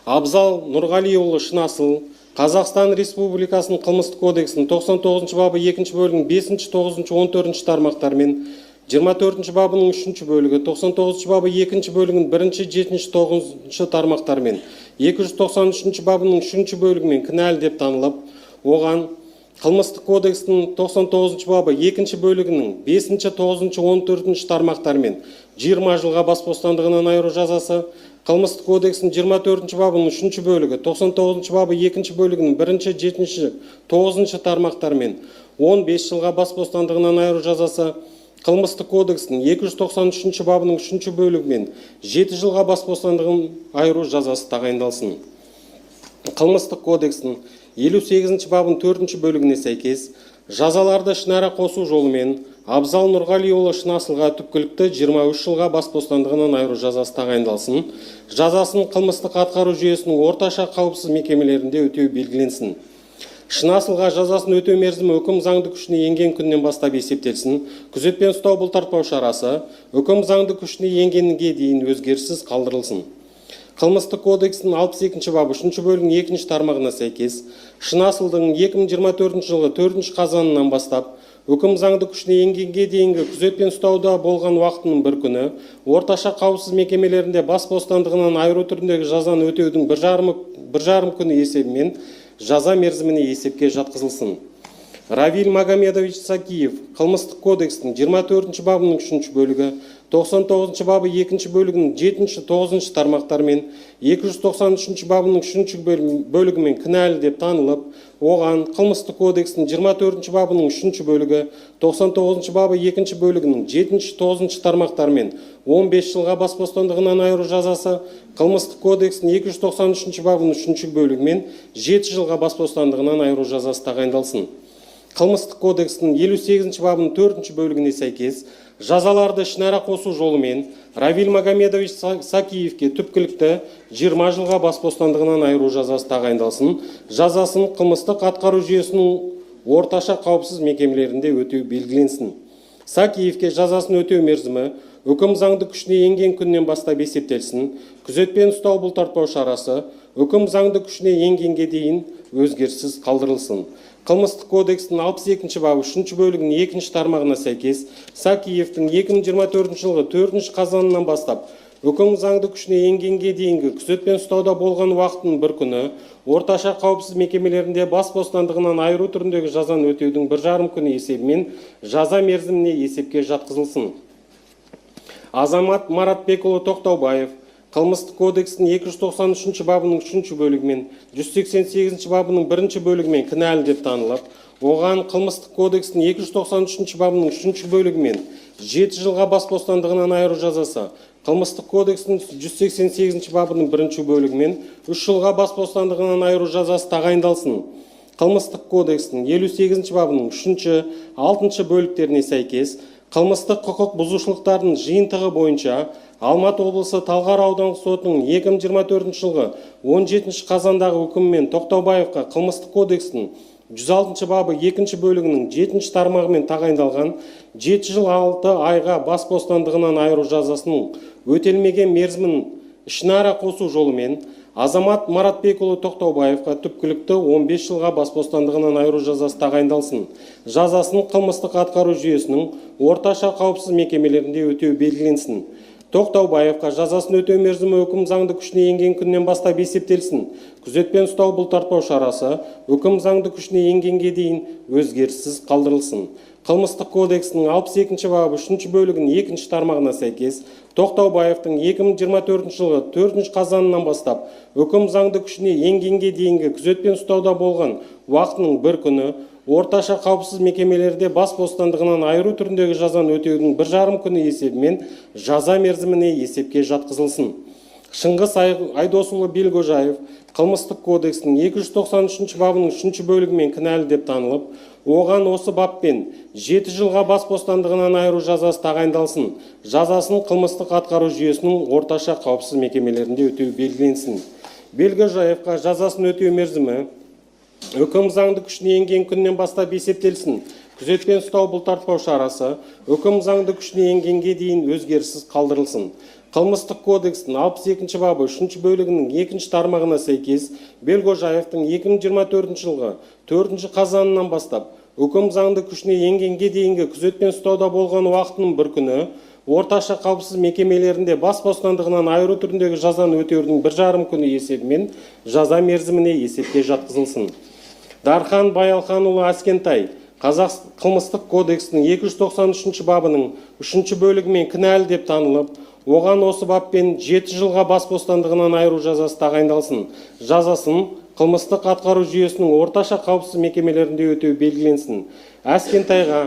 Абзал Нұрғалиұлы Шынасыл Қазақстан Республикасының Қылмыстық кодексінің 99 бабы 2 бөлігінің 5, 9, 14 тармақтарымен, 24 бабының 3 бөлігі, 99 бабы 2 бөлігінің 1, 7, 9 тармақтарымен, 293 бабының 3 бөлігімен кінәлі деп танылып, оған Қылмыстық кодекстің 99 бабы 2 бөлігінің 5, 9, 14 тармақтарымен 20 жылға бас бостандығынан айыру жазасы, Қылмыстық кодекстің 24 бабының 3 бөлігі, 99 бабы 2 бөлігінің 1, 7, 9 тармақтарымен 15 жылға бас бостандығынан айыру жазасы, Қылмыстық кодекстің 293 бабының 3 бөлігімен 7 жылға бас бостандығынан айыру жазасы тағайындалсын. Қылмыстық кодекстің 58 бабының 4 бөлігіне сәйкес жазаларды ішінара қосу жолымен Абзал Нұрғалиұлы Шынасылға түпкілікті 23 жылға бас бостандығынан айыру жазасы тағайындалсын. Жазасын қылмыстық атқару жүйесінің орташа қауіпсіз мекемелерінде өтеу белгіленсін. Шынасылға жазасын өтеу мерзімі үкім заңды күшіне енген күннен бастап есептелсін. Күзетпен ұстау бұлтартпау шарасы үкім заңды күшіне енгенге дейін өзгеріссіз қалдырылсын. Қылмыстық кодекстің 62 бабы 3 бөлігінің 2 тармағына сәйкес Шынасылдың 2024 жылғы 4 қазанынан бастап үкім заңды күшіне енгенге дейінгі күзетпен ұстауда болған уақытының бір күні орташа қауіпсіз мекемелерінде бас бостандығынан айыру түріндегі жазаны өтеудің бір жарым күні есебімен жаза мерзіміне есепке жатқызылсын. Равиль Магомедович Сакиев Қылмыстық кодекстің 24 бабының 3 бөлігі, 99 бабы 2 бөлігінің 7, 9 тармақтарымен, 293 бабының 3 бөлігімен кінәлі деп танылып, оған Қылмыстық кодекстің 24 бабының 3 бөлігі, 99 бабы 2 бөлігінің 7, 9 тармақтарымен 15 жылға бас бостандығынан айыру жазасы, Қылмыстық кодекстің 293 бабының 3 бөлігімен 7 жылға бас бостандығынан айыру жазасы тағайындалсын. Қылмыстық кодекстің 58 бабының 4 бөлігіне сәйкес жазаларды ішінара қосу жолымен Равиль Магомедович Сакиевке түпкілікті 20 жылға бас бостандығынан айыру жазасы тағайындалсын. Жазасын қылмыстық атқару жүйесінің орташа қауіпсіз мекемелерінде өтеу белгіленсін. Сакиевке жазасын өтеу мерзімі үкім заңды күшіне енген күннен бастап есептелсін. Күзетпен ұстау бұлтартпау шарасы үкім заңды күшіне енгенге дейін өзгеріссіз қалдырылсын. Қылмыстық кодекстің 62 бабы 3 бөлігінің 2 тармағына сәйкес Сакиевтің 2024 жылғы 4 қазанынан бастап үкім заңды күшіне енгенге дейінгі күзетпен ұстауда болған уақытының бір күні орташа қауіпсіз мекемелерінде бас бостандығынан айыру түріндегі жазаны өтеудің 1,5 күні есебімен жаза мерзіміне есепке жатқызылсын. Азамат Маратбекұлы Тоқтаубаев Қылмыстық кодекстің 293 бабының 3 бөлігімен, 188 бабының 1 бөлігімен кінәлі деп танылып, оған Қылмыстық кодекстің 293 бабының 3 бөлігімен 7 жылға бас бостандығынан айыру жазасы, Қылмыстық кодекстің 188 бабының 1 бөлігімен 3 жылға бас бостандығынан айыру жазасы тағайындалсын. Қылмыстық кодекстің 58 бабының 3, 6 бөліктеріне сәйкес қылмыстық құқық бұзушылықтардың жиынтығы бойынша Алматы облысы Талғар аудандық сотының 2024 жылғы 17 қазандағы үкімімен Тоқтаубаевқа Қылмыстық кодекстің 106 бабы 2 бөлігінің 7 тармағымен тағайындалған 7 жыл 6 айға бас бостандығынан айыру жазасының өтелмеген мерзімін ішінара қосу жолымен Азамат Маратбекұлы Тоқтаубаевқа түпкілікті 15 жылға бас бостандығынан айыру жазасы тағайындалсын. Жазасын қылмыстық атқару жүйесінің орташа қауіпсіз мекемелерінде өтеу белгіленсін. Тоқтаубаевқа жазасын өтеу мерзімі үкім заңды күшіне енген күннен бастап есептелсін. Күзетпен ұстау бұлтартпау шарасы үкім заңды күшіне енгенге дейін өзгеріссіз қалдырылсын. Қылмыстық кодексінің 62 бабы 3 бөлігінің 2 тармағына сәйкес Тоқтаубаевтың 2024 жылғы 4 қазанынан бастап үкім заңды күшіне енгенге дейінгі күзетпен ұстауда болған уақытының бір күні орташа қауіпсіз мекемелерде бас бостандығынан айыру түріндегі жазаны өтеудің 1,5 күні есебімен жаза мерзіміне есепке жатқызылсын. Шыңғыс Айдосұлы Белгожаев Қылмыстық кодекстің 293 бабының 3 бөлігімен кінәлі деп танылып, оған осы баппен 7 жылға бас бостандығынан айыру жазасы тағайындалсын. Жазасын қылмыстық атқару жүйесінің орташа қауіпсіз мекемелерінде өтеу белгіленсін. Белгожаевқа жазасын өтеу мерзімі үкім заңды күшіне енген күннен бастап есептелсін. Күзетпен ұстау бұлтартпау шарасы үкім заңды күшіне енгенге дейін өзгеріссіз қалдырылсын. Қылмыстық кодекстің 62 бабы 3 бөлігінің 2 тармағына сәйкес Белгожаевтың 2024 жылғы 4 қазанынан бастап үкім заңды күшіне енгенге дейінгі күзетпен ұстауда болған уақытының бір күні орташа қауіпсіз мекемелерінде бас бостандығынан айыру түріндегі жазаны өтеудің 1,5 күні есебімен жаза мерзіміне есепке жатқызылсын. Дархан Баялханұлы Әскентай Қазақ қылмыстық кодексінің 293 бабының 3 бөлігімен кінәлі деп танылып, оған осы баппен 7 жылға бас бостандығынан айыру жазасы тағайындалсын. Жазасын қылмыстық атқару жүйесінің орташа қауіпсіз мекемелерінде өтеу белгіленсін. Әскентайға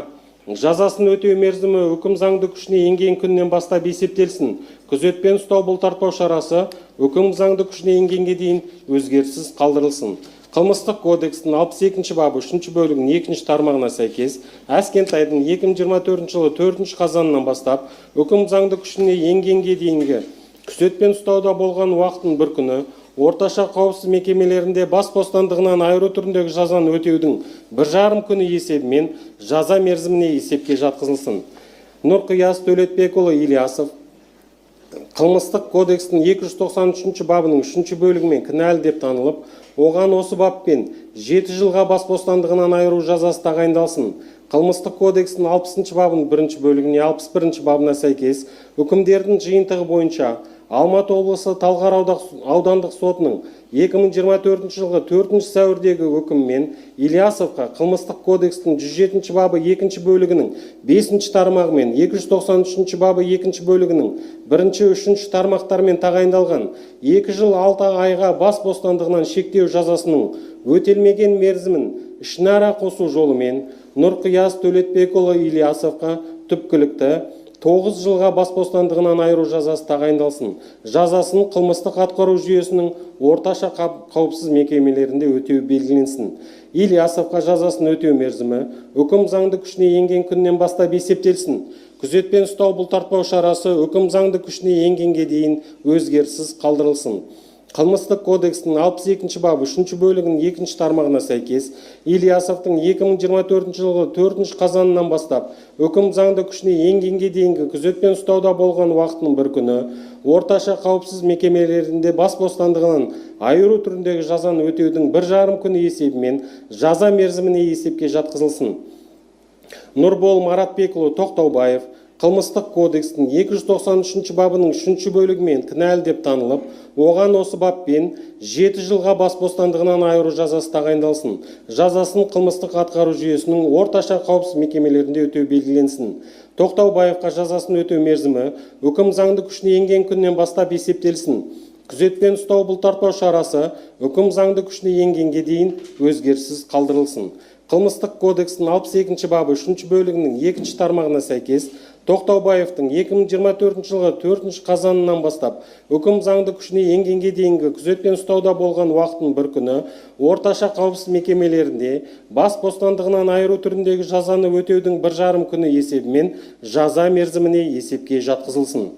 жазасын өтеу мерзімі үкім заңды күшіне енген күннен бастап есептелсін. Күзетпен ұстау бұлтартпау шарасы үкім заңды күшіне енгенге дейін өзгеріссіз қалдырылсын. Қылмыстық кодекстің 62 бабы 3 бөлігінің 2 тармағына сәйкес Әскентайдың 2024 жылы 4 қазанынан бастап үкім заңды күшіне енгенге дейінгі күзетпен ұстауда болған уақытының бір күні орташа қауіпсіз мекемелерінде бас бостандығынан айыру түріндегі жазаны өтеудің 1,5 күні есебімен жаза мерзіміне есепке жатқызылсын. Нұрқияс Төлетбекұлы Ильясов Қылмыстық кодекстің 293 бабының 3 бөлігімен кінәлі деп танылып, оған осы баппен 7 жылға бас бостандығынан айыру жазасы тағайындалсын. Қылмыстық кодекстің 60 бабының 1 бөлігіне 61 бабына сәйкес үкімдердің жиынтығы бойынша Алматы облысы Талғар аудандық сотының 2024 жылғы 4 сәуірдегі үкімімен Ильясовқа Қылмыстық кодекстің 107 бабы 2 бөлігінің 5 тармағымен 293 бабы 2 бөлігінің 1-3 тармақтарымен тағайындалған 2 жыл 6 айға бас бостандығынан шектеу жазасының өтелмеген мерзімін ішінара қосу жолымен Нұрқияс Төлетбекұлы Ильясовқа түпкілікті 9 жылға бас бостандығынан айыру жазасы тағайындалсын. Жазасын қылмыстық атқару жүйесінің орташа қауіпсіз мекемелерінде өтеу белгіленсін. Ильясовқа жазасын өтеу мерзімі үкім заңды күшіне енген күннен бастап есептелсін. Күзетпен ұстау бұлтартпау шарасы үкім заңды күшіне енгенге дейін өзгеріссіз қалдырылсын. Қылмыстық кодекстің 62 бабы 3 бөлігінің 2 тармағына сәйкес Ильясовтың 2024 жылғы 4 қазанынан бастап үкім заңды күшіне енгенге дейінгі күзетпен ұстауда болған уақытының бір күні орташа қауіпсіз мекемелерінде бас бостандығынан айыру түріндегі жазаны өтеудің 1,5 күні есебімен жаза мерзіміне есепке жатқызылсын. Нұрбол Маратбекұлы Тоқтаубаев Қылмыстық кодекстің 293 бабының 3 бөлігімен кінәлі деп танылып, оған осы баппен 7 жылға бас бостандығынан айыру жазасы тағайындалсын. Жазасын қылмыстық атқару жүйесінің орташа қауіпсіз мекемелерінде өтеу белгіленсін. Тоқтаубаевқа жазасын өтеу мерзімі үкім заңды күшіне енген күннен бастап есептелсін. Күзетпен ұстау бұлтартпау шарасы үкім заңды күшіне енгенге дейін өзгеріссіз қалдырылсын. Қылмыстық кодекстің 62 бабы 3 бөлігінің 2 тармағына сәйкес Тоқтаубаевтың 2024 жылғы 4 қазанынан бастап үкім заңды күшіне енгенге дейінгі күзетпен ұстауда болған уақытының бір күні орташа қауіпсіз мекемелерінде бас бостандығынан айыру түріндегі жазаны өтеудің 1,5 күні есебімен жаза мерзіміне есепке жатқызылсын.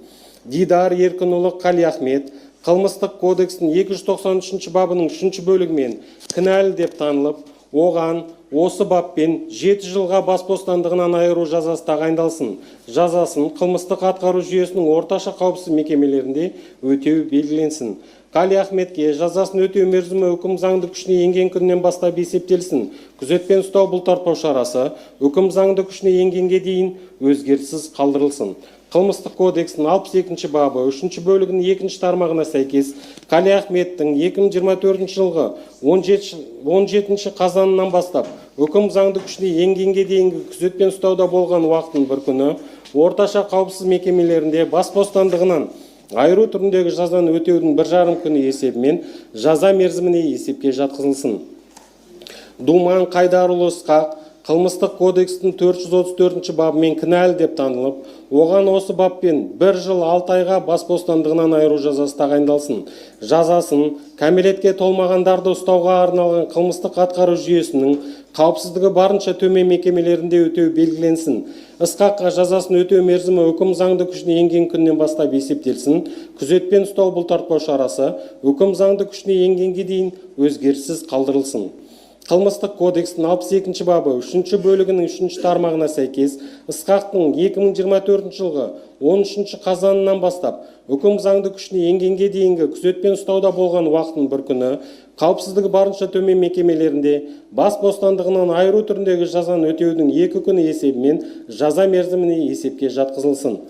Дидар Еркінұлы Қалиахмет Қылмыстық кодекстің 293 бабының 3 бөлігімен кінәлі деп танылып, оған осы баппен 7 жылға бас бостандығынан айыру жазасы тағайындалсын. Жазасын қылмыстық атқару жүйесінің орташа қауіпсіз мекемелерінде өтеу белгіленсін. Қалиахметке жазасын өтеу мерзімі үкім заңды күшіне енген күннен бастап есептелсін. Күзетпен ұстау бұлтартпау шарасы үкім заңды күшіне енгенге дейін өзгеріссіз қалдырылсын. Қылмыстық кодекстің 62 бабы 3 бөлігінің 2 тармағына сәйкес Қалиахметтің 2024 жылғы 17 қазанынан бастап үкім заңды күшіне енгенге дейінгі күзетпен ұстауда болған уақытының бір күні орташа қауіпсіз мекемелерінде бас бостандығынан айыру түріндегі жазаны өтеудің 1,5 күні есебімен жаза мерзіміне есепке жатқызылсын. Думан Қайдарұлы Ысқақ Қылмыстық кодекстің 434 бабымен кінәлі деп танылып, оған осы баппен 1 жыл 6 айға бас бостандығынан айыру жазасы тағайындалсын. Жазасын кәмелетке толмағандарды ұстауға арналған қылмыстық атқару жүйесінің қауіпсіздігі барынша төмен мекемелерінде өтеу белгіленсін. Ысқаққа жазасын өтеу мерзімі үкім заңды күшіне енген күннен бастап есептелсін. Күзетпен ұстау бұлтартпау шарасы үкім заңды күшіне енгенге дейін өзгеріссіз қалдырылсын. Қылмыстық кодекстің 62 бабы 3 бөлігінің 3 тармағына сәйкес Ысқақтың 2024 жылғы 13 қазанынан бастап үкім заңды күшіне енгенге дейінгі күзетпен ұстауда болған уақытының бір күні қауіпсіздігі барынша төмен мекемелерінде бас бостандығынан айыру түріндегі жазаны өтеудің 2 күні есебімен жаза мерзіміне есепке жатқызылсын.